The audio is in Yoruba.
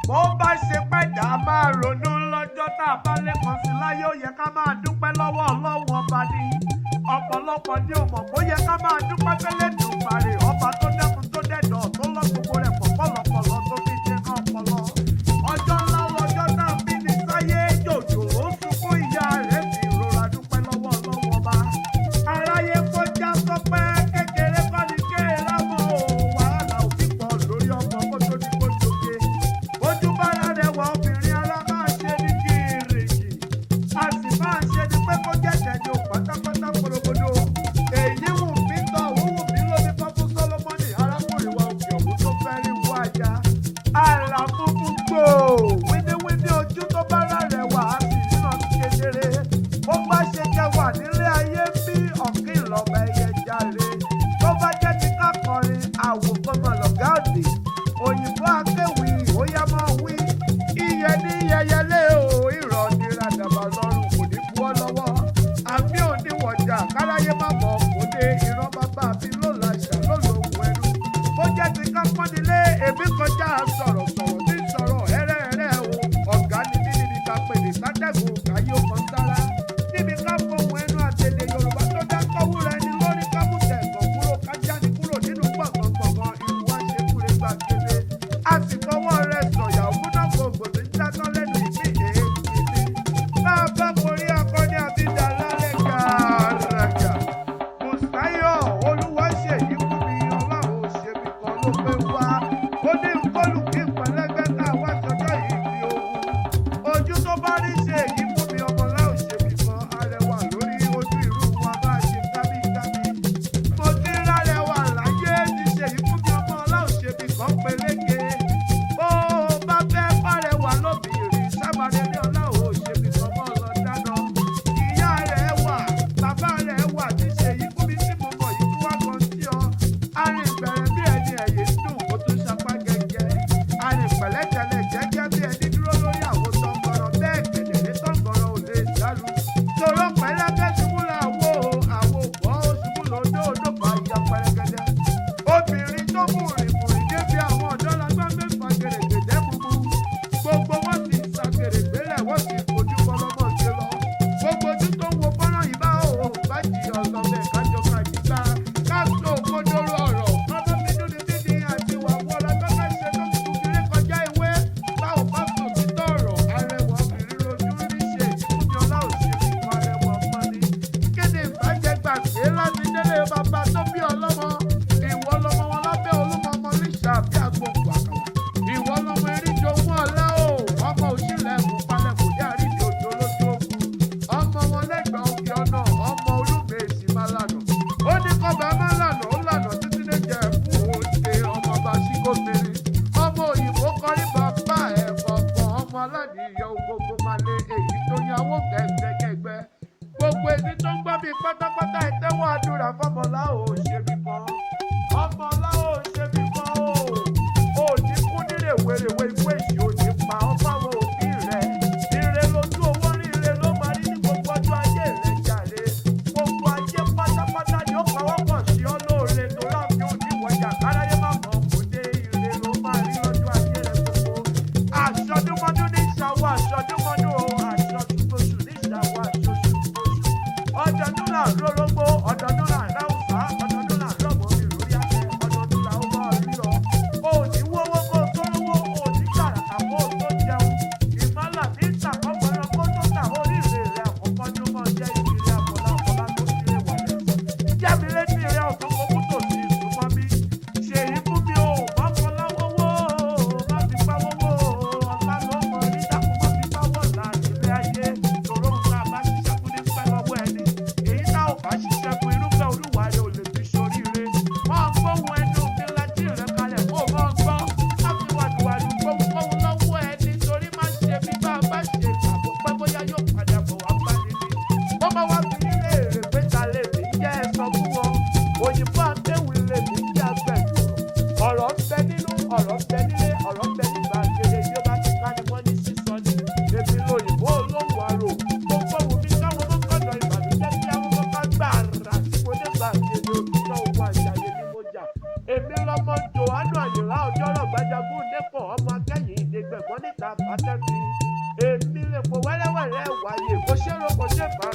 Bó bá ṣe pẹ̀dá máa ronú lọ́jọ́ tá a bá lẹ́kàn sí láyé, ó yẹ ká máa dúpẹ́ lọ́wọ́ Ọlọ́run Ọba ni. Ọ̀pọ̀lọpọ̀ ni ò mọ̀ bó yẹ ká máa dúpẹ́ fẹ́lẹ́ dùnparè ọba tó dẹ́kun tó dẹ̀dọ̀ tó lọ gbogbo rẹ̀ pọ̀ pọ̀lọpọ̀lọ tó fi ṣe náà pọlọ. Ọjọ́ ńlá lọ́jọ́ tá a bí ní sáyé, jòjò ó sunkún, ìyá rẹ̀ fi ìrora dúpẹ́ lọ́wọ́ Ọlọ́run Ọba. Aráyé kọjá sọpẹ́ kékeré kọ́ ni kéèrà mọ́ o, wàhálà òbí pọ̀ lórí ọmọ kó tó di kó jóge. Ojú bára rẹwà obìnrin, ara máa ṣe ní kìrìkì, a sì máa ṣe ni pé kó jẹ́jẹ́ ní o pátápátá porogodo. Èyí wù mí tán, òun wù mí lómi fọ́fún Sólómọ́nì, arákùnrin wa òkè òun tó fẹ́ rí wọ àjà. Àlà funfun gbòò, wíníwíní ojú tó bá rẹwà á sì ríran kedere. Bó bá ṣe jẹ́ wà nílé ayé bí ọ̀kín lọ́mọ ẹyẹ jàre. Tó bá jẹ́ ti ká kọrin, àwòkọ́mọ lọ̀gá òde. Òyìnbó akéwì, ó yá máa wí. Iye ní yẹyẹlé o, ìrọ̀ ní radàbà lọ́rùn kò ní bu ọ́ lọ́wọ́. Àmì òníwọ̀jà káráyé má mọ̀ kó dé ìran bàbá mi ló làṣà ló lòun ẹnu. Bó jẹ́ ti ká pọ́nilé, èmi kọjá sọ̀rọ̀ sọ̀rọ̀ ní sọ̀rọ̀ hẹ́rẹ́hẹ́rẹ́ o. Ọ̀gá ni mí níbi ká pèlè sátẹ̀gùn káyé ó kan sára. Níbi ká fohùn ẹnu àtẹlẹ Yorùbá tó dá kọ́wú rẹ ni lórí ká mú tẹ̀gàn kúrò ká jáde kúrò nínú gbọ̀ngàn ìlú wa ṣe kúre gbàgede. A sì fọwọ́ rẹ̀ sọ̀yà ògúnná gbòǹgbò tí ń dátọ́ lẹ́nu ìpín èéfín ni. Bá a bá forí akọni àti dàlálẹ̀ gàràgà. Bùsáyọ̀ Olúwaṣèyí fún mi, Ọlọ́run ṣe mi kan ló pé wá. Ó ní kólù kí pẹ̀lẹ́gbẹ́ ká wá sọjọ́ ìbí òun. Ojú tó bá rí ṣe èyí fún mi, ọmọlá ò ṣe mi kan arẹwà lórí ojú irú wa máa ṣe kábíkábí. Mo ti rárẹwà láyé ti ṣe èyí fún mi, ọmọlá ò ṣe mi kan peléke. Bó o bá fẹ́ bárẹwà lóbìnrin, sábàdé ní ọlá ò ṣe mi kan mọ́ lọ dáná. Ìyá rẹ̀ wà, bàbá rẹ̀ wà ti ṣe èyí fún mi tí mo mọ̀ yìí tó wá kan sí ọ. Arìn bẹ̀rẹ̀ bí ẹni ẹ̀yìn dùn kó tó sapá gẹ́gẹ́. Arìn pẹ̀lẹ́tẹ̀lẹ̀ jẹ́jẹ́ bí ẹni dúró lórí àwo tọ́ngọ̀rọ̀, bẹ́ẹ̀ kẹ̀dẹ̀rẹ́ tọ́ngọ̀rọ̀ ò lè dàrú. Sọ̀rọ̀ pẹ̀lẹ́kẹ́ ṣubú làwọ̀ àwọ̀ bọ́ ṣubú lọ́dọ̀ odò bá ya pẹrẹgẹdẹ. Obìnrin tó mú rìnrìn débi àwọn ọ̀dọ́ lágbá mẹ́fà gèrègbè dẹ́mumu. Gbogbo wọn ti ṣàgèrègbélẹ̀, wọ́n ti fojú bọ́lọ́mọ̀ ṣe lọ. Gbogbo ojú tó ń wo fọ́nrán yìí bá ò bá jì ọ̀sán bẹ̀ kájọ kàjígbá. Ká sọ òkodoro ọ̀rọ̀. Ọmọ bínú ni bíbí àti ìwà wọlá tó fẹ́ ṣe tó ti kúkiri kọjá ìwé. Bá ò bá sọ títọ́ ọ̀rọ̀, arẹwà obìnrin rojú rí ṣe ìfúnni ọlá òṣèlú fún arẹwà ọmọ ni. Kéde ìbàjẹ́ gbàgbé láti délé bàbá tó bí ọlọ́mọ. Ìwọ lọmọ wọn lábẹ́ olúmọ ọmọ líṣà bí agbóǹgbò àkàlà. Ìwọ lọmọ eríjọ ogún ọlá o. Ọmọ òṣìlẹ̀ kò palẹ̀ kò dé àrídìí òjò lójú ogun. Ọmọ wọn lẹ́gbàá òkè ọ̀nà, ọmọ olúmẹ̀ẹ́sì máa lànà. Ó ní kọ́ba máa lànà, ó lànà títí lè jẹ́ fún òde ọmọ ọba sígómìnrin. Ọmọ òyìnbó kọrí bàbá ẹ̀ kọ̀ọ̀kan, ọmọ aládìyẹ ògógó máa lé èyí tó yàwó kẹ̀kẹ́kẹ́gbẹ́. Gbogbo etí tó ń gbọ́ mi pátápátá, ìtẹ́wọ́ àdúrà fọmọlá ò ṣe mí kan. Ọmọlá ò ṣe mí kan o. Ò ní kú ní rèwerèwe, ikú èsì ò ní pa ọ́ fáwọn òbí rẹ̀. Ire lójú owó rí, ire ló máa rí ní gbogbo ọjọ́ ayé rẹ̀ jàre. Gbogbo ayé pátápátá ni ó pawọ́pọ̀ sí ọ lóore tó láfi òní wọjà káráyé má mọ̀ kó dé, ire ló máa rí lọ́jọ́ ayé rẹ̀ gbogbo. Àṣọdúnmọ́dún ní ìṣàwọ̀ àṣọdúnmọ́dún o, àṣọṣùgbọ́sù ní ìṣàwọ̀ àṣọṣùgbọ́sù. Ọdọọdún là ń rórógbó, ọdọọdún là ń ráwùsá, ọdọọdún là ń rọ̀mọ́ mi lórí àtẹ, ọdọọdún là ó ẹ̀gbọ́n níta bàtẹ́bí. Èmi lè po wẹ́rẹ́wẹ́rẹ́ wáyé, kò ṣe é ro, kò ṣe é bá.